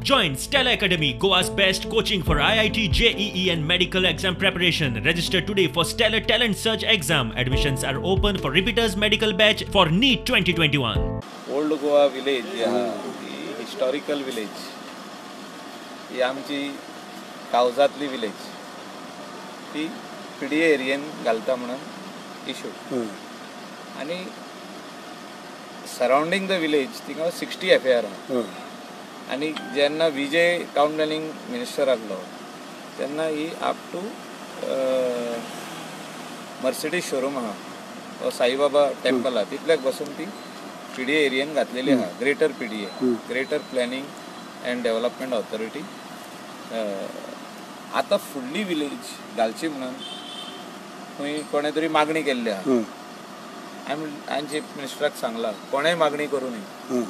Join Stellar Academy, Goa's best coaching for IIT, JEE and medical exam preparation. Register today for Stellar Talent Search exam. Admissions are open for repeaters medical batch for NEET 2021. Old Goa village जी आहा ती historical village, ही आमची कावजांतली village, ती PDA एरियेन घालता म्हणून issue. आनी surrounding the village थिंगा 60 FAR आहा. आनी जेन्ना विजय टावन प्लॅनिंग मिनिस्टर आहलो तेन्ना ही अप टू मर्सिडीज शोरूम आहा, तो साईबाबा टेम्पल आहा, तितल्याक बसून ती पीडीए एरियेन घातलेली आहा. Greater PDA, greater planning and development authority. आतां फुडली विलेज घालची म्हणून खंय कोणें तरी मागणी केल्ली आहा. हांवें चीफ मिनिस्टराक सांगलां कोणेंय मागणी करूं न्ही,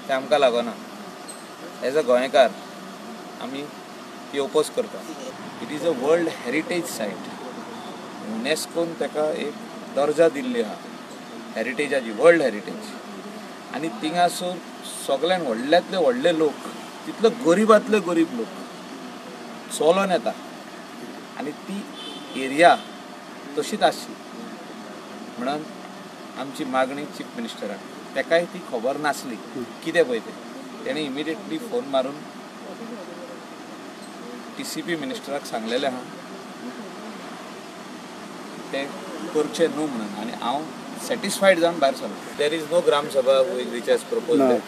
तें आमकां लागना. एज अ गोंयकार आमी ती ओपोज करता. It is a world heritage site. युनेस्कोन ताका एक दर्जा दिल्ली आहा हॅरिटेजाची, वर्ल्ड हॅरिटेज. आनी थिंगासून सगळ्यान व्हडल्यांतले व्हडले लोक, तितले गरिबांतले गरीब लोक चलोन येता आनी ती एरिया तशीच आसची म्हणून आमची मागणी चीफ मिनिस्टराक. ताकाय ती खबर नासली कितें पळय तें, तेणें इमिडिएटली फोन मारून TCP मिनिस्टराक सांगलेलें आहा तें करचें न्हू म्हणून. आनी हांव सॅटिस्फायड जावन भायर सरलो. There is no Gram Sabha which has propose that.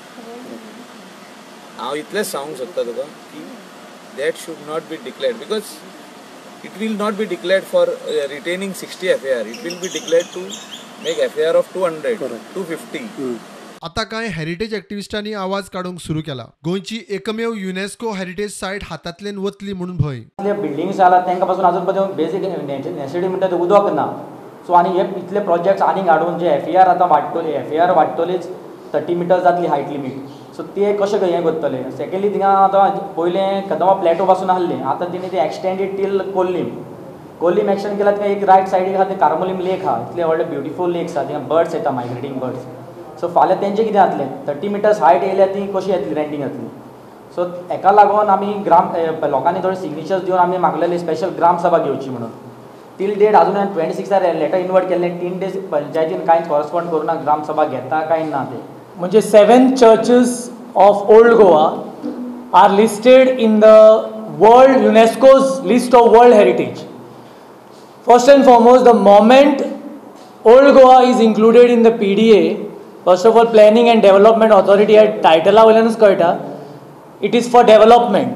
हांव इतलेंच सांगूंक सोदता तुका की that should not be declared, because it will not be declared for retaining 60 FAR. It will be declared to make FAR of 200, 250. आता कांय heritage एक्टिविस्टांनी आवाज काडूंक सुरू केला. गोंयची एकमेव युनेस्को हेरिटेज सायट हातांतल्यान वतली म्हणून भंय. बिल्डिंग्स जाला तांकां पासून अजून पर्यंत बेसीक नेसेसिटी म्हणटा ते उदक ना. सो आनी हे इतले प्रोजेक्ट्स आनीक हाडून जे FAR आतां वाडटली, FAR वाडटलीच, 30 मिटर्स जातली हायट लिमीट. सो ते कशें हें करतले. सेकेंडली थिंगा आतां पयलें कदंबा प्लेटो पासून आहलें, आतां तेणी ते extended till Corlim. Corlim extend केला थिंगा एक रायट सायडीक आहा तें कार्मोलीम लेक आहा, इतले व्हडले ब्युटिफूल लेक्स आहा, थिंगा बर्ड्स येता, मायग्रेटींग बर्ड्स. सो फाल्यां तेंचें कितें जातलें, 30 मिटर्स हायट येयल्यार ती कशी येतली, रेंटींग जातली. सो हेका लागून आमी ग्राम लोकांनी थोडे सिग्नेचर्स दिवन आमी मागलेली स्पेशल ग्राम सभा घेवची म्हणून. टील डेट अजून 26 लेटर इन्वर्ट केल्लें, 3 डेज पंचायतीन कांयच कॉरस्पॉन्ड करूं ना ग्राम सभा घेता काय ना ते. म्हणजे 7 churches of old Goa are listed in the world UNESCO's list of world heritage. First and foremost, the moment old Goa is included in the PDA, first of all planning and development authority ह्या टायटला वयल्यानूच कळटा it is for development,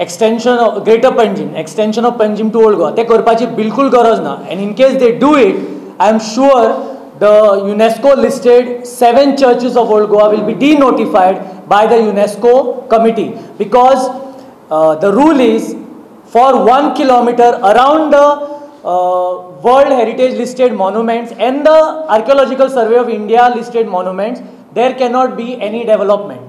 extension of greater Panjim, extension of Panjim to old Goa. तें करपाची बिलकूल गरज ना. And in case they do it, I am sure the UNESCO listed 7 churches of Old Goa will be denotified by the UNESCO committee, because the rule is for 1 kilometer around the World Heritage listed monuments and the Archaeological Survey of India listed monuments, there cannot be any development.